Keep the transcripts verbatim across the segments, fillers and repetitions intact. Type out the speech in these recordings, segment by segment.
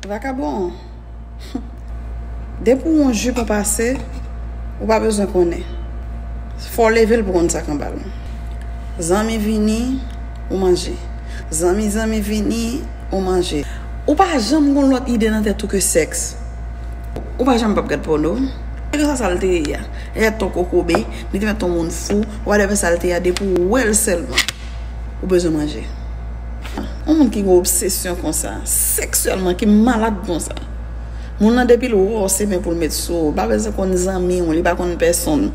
Vakabon. Depi w yon jipon pase, ou pa bezwen konnen. Fò w leve l pou konn sa k anba l. Zanmi vini, ou manje. Zanmi, zanmi vini, ou manje. Ou pa janm gon lòt ide nan tèt ou ke sèks. Ou pa janm p ap gad pòno. Kèlkeswa sa l te ye a. Li te mèt ton kokobe, li te mèt ton moun fou, whatever sa l te ye a, depi w wè l sèlman, ou bezwen manje. Yon moun ki gen obsesyon konsa, seksyèlman, ki malad konsa. Moun nan depi l wè w se men pou l met sou ou. Li pa bezwen konn zanmi w, li pa konn pèsonn,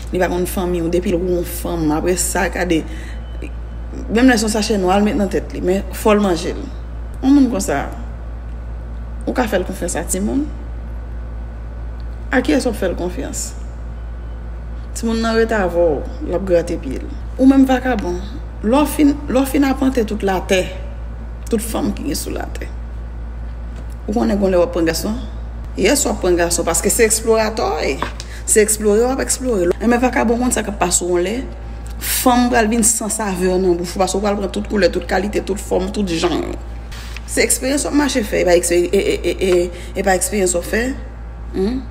li pa konn fanmi w. Depi l wè yon fanm, apre sa, gade, menm lè se yon sachè nwa, l met nan tèt li, men fò l manje l. Yon moun konsa, ou ka fè l konfyans a timoun? A kiyès w ap fè l konfyans? Timoun nan rete avè w, l ap grate pye l. Ou menm vakabon, lè w fin, lè w fin apante tout latè, tout fanm ki gen sou latè, ou konnen gon lè w ap pran gason? Yes, w ap pran gason, paske se eksploratò w ye. Se eksplore w ap eksplore. Enben, vakabon konn sa k ap pase w yon lè. Fanm pral vin san savè nan bouch ou, paske w pral pran tout koulè, tout kalite, tout fòm, tout jan. Se eksperyans w ap mache fè, e pa ekspe-, e, e, e, e, e pa eksperyans w ap fè. Hmm?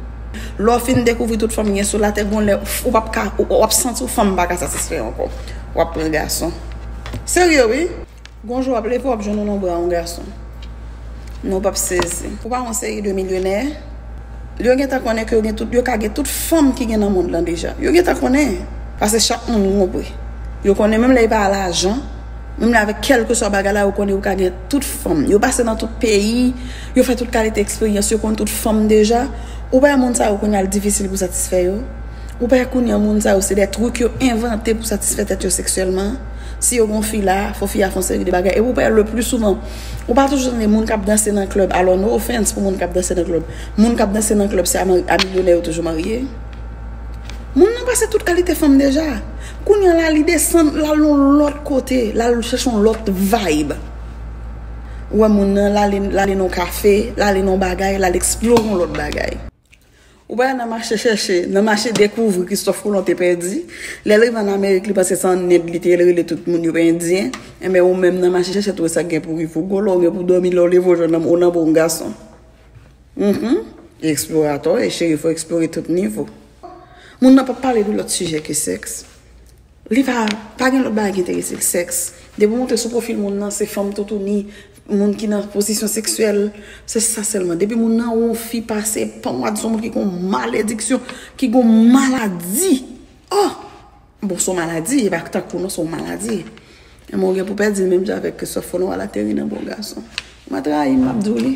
Lè w fin dekouvri tout fanm gen sou latè, gon lè, w p ap ka, w, w ap santi w fanm pa ka satisfè ankò. W ap pran gason. Serye, wi. Gon jou w ap leve, w ap jwenn yon nonbra yon gason. Non, w p ap sezi. Ou pa yon seri de milyonè. Yo gentan konnen ke yo gen tout, yo ka gen tout fanm ki gen nan mond lan deja. Yo gentan konnen. Paske chak moun gen yon pri. Yo konnen menm lè e pa lajan, menm lè avèk kèlkeswa bagay la, yo konnen yo ka gen tout fanm. Yo pase nan tout peyi, yo fè tout kalite eksperyans, yo konn tout fanm deja. Ou pa wè moun sa yo kounye a l difisil pou satisfè yo? Ou pa wè kounye a moun sa yo se de trik yo envante pou satisfè tèt yo seksyèlman? Si yo gon fi la, fò fi a fè yon seri de bagay. Epi ou pa wè le pli souvan, ou pa toujou tande moun k ap danse nan klèb. Alò, no offense pou moun k ap danse nan klèb. Moun k ap danse nan klèb, se a mari-, a milyonè yo toujou marye. Moun nan pase tout kalite fanm deja. Kounye a la, li desann, l al yon lòt kote, l al chèche yon lòt vibe. Ou wè moun nan, l ale, l ale nan yon kafe, l ale nan yon bagay, l al eksplore yon lòt bagay. Ou pa wè nan mache chèche, nan mache dekouvri Christophe Colomb te pèdi. Lè l rive ann Amerik, li panse se ann End li te ye, l rele tout moun yo endyen. Enben, ou menm nan mache chèche twouve sa k gen pou rive w. Gon lè w gen pou dòmi, lè w leve w jwenn nan, ou nan bra yon gason. Mhm. Eksploratò, e cheri, fò eksplore tout nivo. Moun nan p ap pale de lòt sijè ke sèks. Li pa, pa gen lòt bagay ki enterese l, sèks. Depi w monte sou pwofil moun nan, se fanm toutouni, moun ki nan pozisyon seksyèl, se sa sèlman. Depi moun nan wè yon fi pase, panmwad se yon moun ki gon malediksyon, ki gon maladi. Oh! Bon, se yon maladi, e pa tankou non, se yon maladi. Enben, ou gen pou pèdi l menm jan avèk Christophe Colomb al ateri nan bon gason. Ou mèt rayi m, m ap di w li.